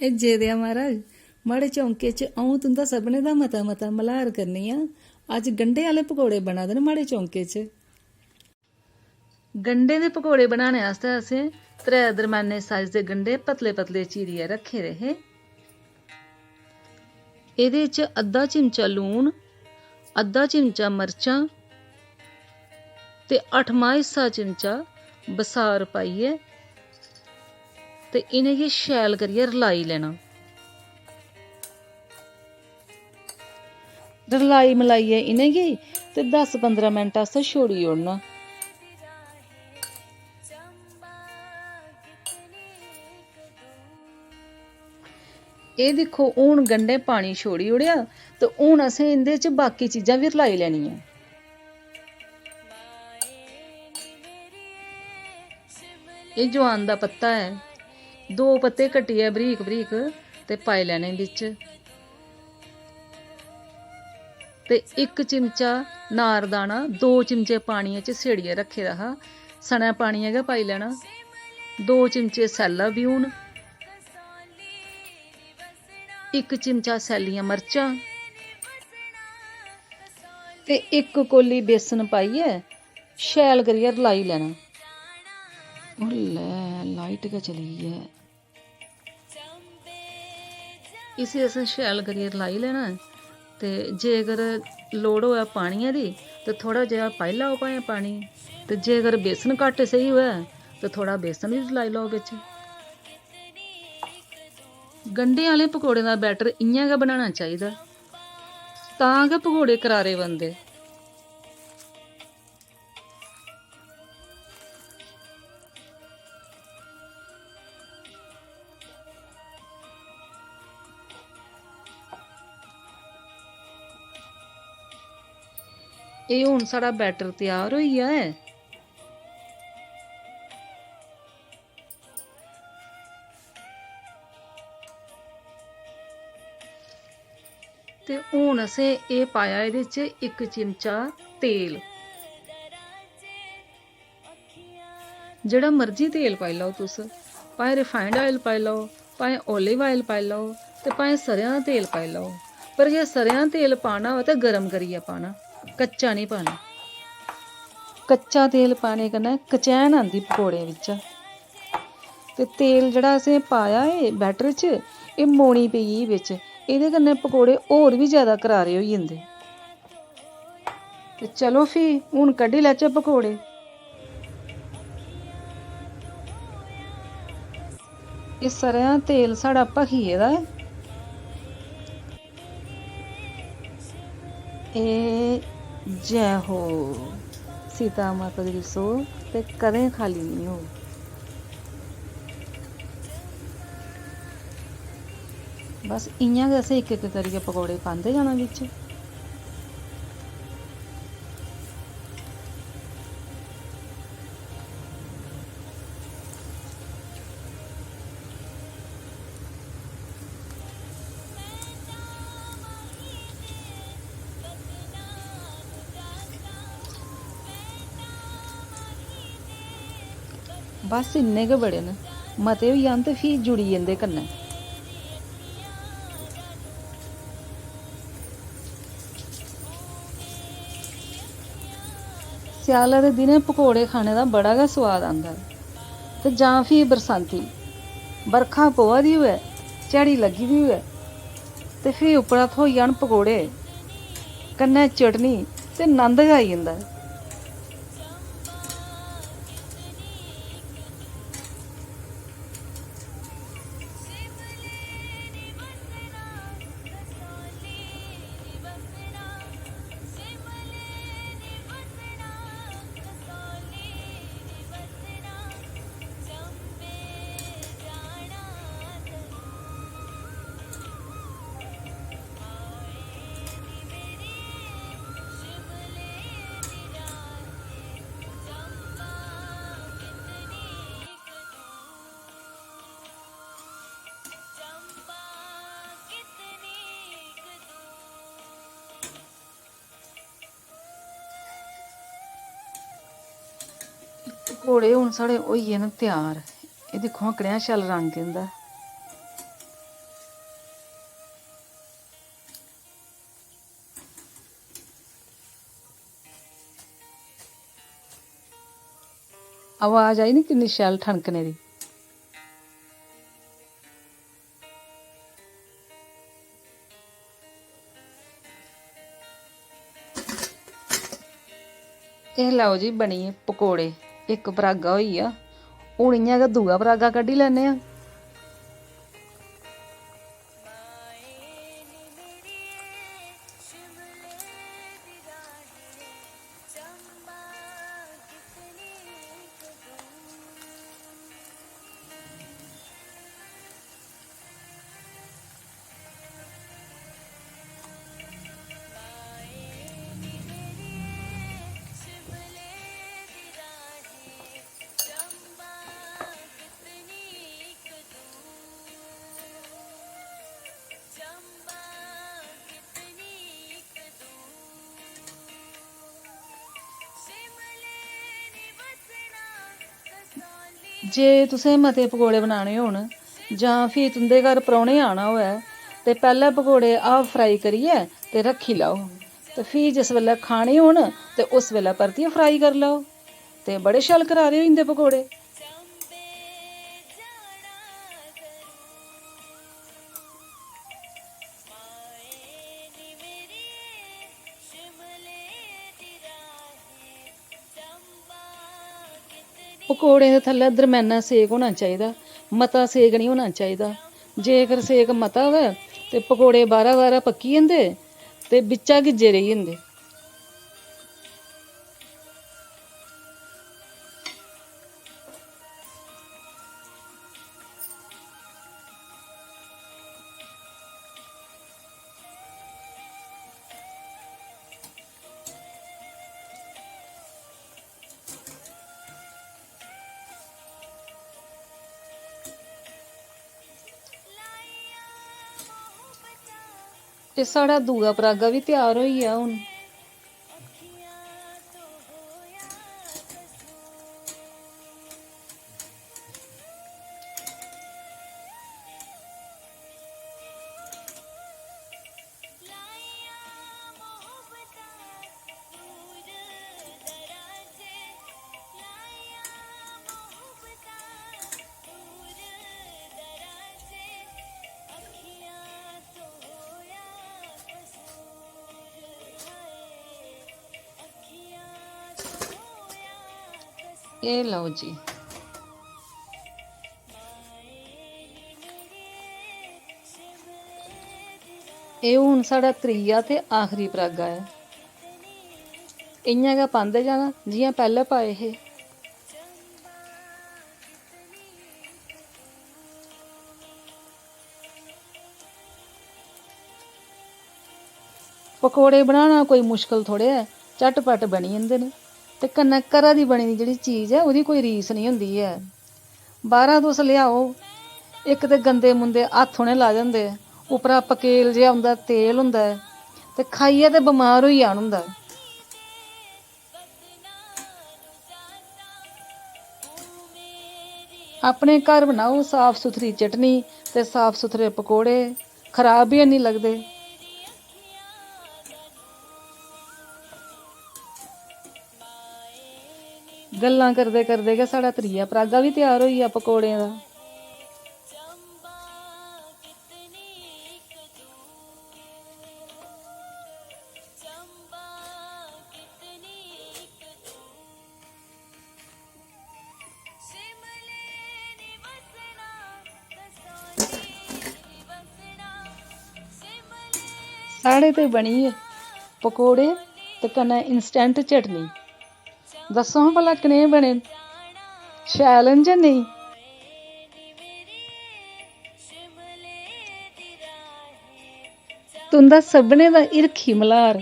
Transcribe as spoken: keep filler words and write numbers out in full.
जय देआ महाराज, माड़े चौंके च अ'ऊं तुं'दा सभनें दा मता मता मल्हार करनी आं। अज्ज गंढे आह्ले पकौड़े बना दे न माड़े चौंके च। गंढें दे पकौड़े बनाने आस्तै असें त्रै दरम्याने साइज दे गंढे पतले पतले चीरियै रक्खे दे हे। एह्दे च अद्धा चिमचा लून, अद्धा चिमचा मर्चां ते अठमां हिस्सा चिमचा बसार पाइयै ते इ'नेंगी शैल करियै रलाई लैना। रलाई मलाइयै इ'नेंगी ते दस पंदरां मिंट आस्तै छोड़ी ओड़ना। एह् दिक्खो, हून गंढें पानी छोड़ी ओड़ेआ ते हून असें इं'दे च बाकी चीजां बी रलाई लैनियां। एह् जवैन दा पत्ता ऐ, दो पत्ते कट्टियै बरीक बरीक ते पाई लैने बिच। ते इक चिमचा नारदाना दो चिमचे पानियै च सेड़ियै रक्खे दा हा, सनै पानियै गै पाई लैना। दो चिमचे सैल्ला ब्यून, इक चिमचा सैल्लियां मर्चां ते इक कोली बेसन पाइयै शैल करियै रलाई लैना। ओह् लै, लाइट गै चली गेई ऐ। इसी असें शैल करियै रलाई लैना ऐ। ते जेकर लोड़ होऐ पानियै दी ते थोह्ड़ा जेहा पाई लैओ भाएं पानी। ते जेकर बेसन घट्ट सेही होऐ ते थोह्ड़ा बेसन बी रलाई लैओ बिच। गंढे आह्ले पकौड़ें दा बैटर इ'यां गै बनाना चाहिदा, तां गै पकौड़े करारे बनदे। एह् हून साढ़ा बैटर त्यार होई गेआ ऐ। ते हून असें एह् पाया एह्दे च इक चिमचा तेल। जेह्ड़ा मर्जी तेल पाई लैओ तुस, भाएं refined oil पाई लैओ, भाएं olive oil पाई लैओ ते भाएं सरेआं दा तेल पाई लैओ। पर जे सरेआं दा तेल पाना होऐ ते गर्म करियै पाना, कच्चा निं पाना। कच्चा तेल पाने कन्नै कचैन आंदी पकौड़ें बिच्चा। ते तेल जेह्ड़ा असें पाया एह् बैटर च, एह् मोनी पेई गेई बिच, एह्दे कन्नै पकौड़े होर बी जैदा करारे होई जंदे। ते चलो फ्ही, हून कड्ढी लैचै पकौड़े। एह् सरेआं तेल साढ़ा भखी गेदा ऐ। एह् जै हो सीता माता दी रसोऽ ते कदें खाल्ली निं होग। बस इ'यां गै असें इक इक करियै पकौड़े पांदे जाना बिच। बस इन्ने गै बड़े न, मते होई जान ते फ्ही जुड़ी जंदे कन्नै। स्यालै दे दिनें पकौड़े खाने दा बड़ा गै सोआद आंदा ऐ। ते जां फ्ही बरसांती बरखा पवा दी होऐ, झड़ी लग्गी दी होऐ ते फ्ही उप्परा थ्होई जान पकौड़े, कन्नै चटनी ते नंद गै आई जंदा ऐ। पकौड़े हून साढ़े होई गे न त्यार। एह् दिक्खो हां कनेहा शैल रंग इं'दा। आवाज आई नी किन्नी शैल ठनकने दी। एह् लैओ जी, बनी गे पकौड़े। इक परागा होई गेआ, हून इ'यां गै दूआ परागा कड्ढी लैन्ने आं। जे तुसें मते पकौड़े बनाने होन जां फ्ही तुं'दे घर परौह्ने आना होऐ ते पैह्लें पकौड़े हाफ फ्राई करियै ते रक्खी लैओ ते फ्ही जिस बेल्लै खाने होन ते उस बेल्लै परतियै फ्राई करी लैओ ते बड़े शैल करारे होई जंदे पकौड़े। पकौड़ें दे थल्लै दरमैना सेक होना चाहिदा, मता सेक निं होना चाहिदा। जेकर सेक मता होऐ ते पकौड़े बाह्रा-बाह्रा पक्की जंदे ते बिच्चा गिज्झे रेही जंदे। ते साढ़ा दूआ परागा बी त्यार होई गेआ हून। एह् लैओ जी। एह् हून साढ़ा त्रीया ते आखरी परागा ऐ। इ'यां गै पांदे जाना जि'यां पैह्लें पाए हे। पकौड़े बनाना कोई मुश्कल थोड़े ऐ, झटपट बनी जंदे न। ते कन्नै घरा दी बनी दी जेह्ड़ी चीज ऐ, ओह्दी कोई रीस निं होंदी ऐ। बाह्रा तुस लेआओ, इक ते गंदे मुंदे हत्थ उ'नें लाए दे होंदे, उप्परा पकेल जेहा उं'दा तेल होंदा ऐ, ते खाइयै ते बमार होई जान होंदा ऐ। अपने घर बनाओ साफ सुथरी चटनी ते साफ सुथरे पकौड़े, खराब बी हैनी लगदे। गल्लां करदे करदे गै साढ़ा त्रीया परागा बी त्यार होई गेआ पकौड़ें दा। साढ़े ते बनी गे पकौड़े ते कन्नै इंस्टैंट चटनी। दस्सो हां भला कनेह् बने न, शैल न जां नेईं? तुं'दा सभनें दा हिरखी मल्हार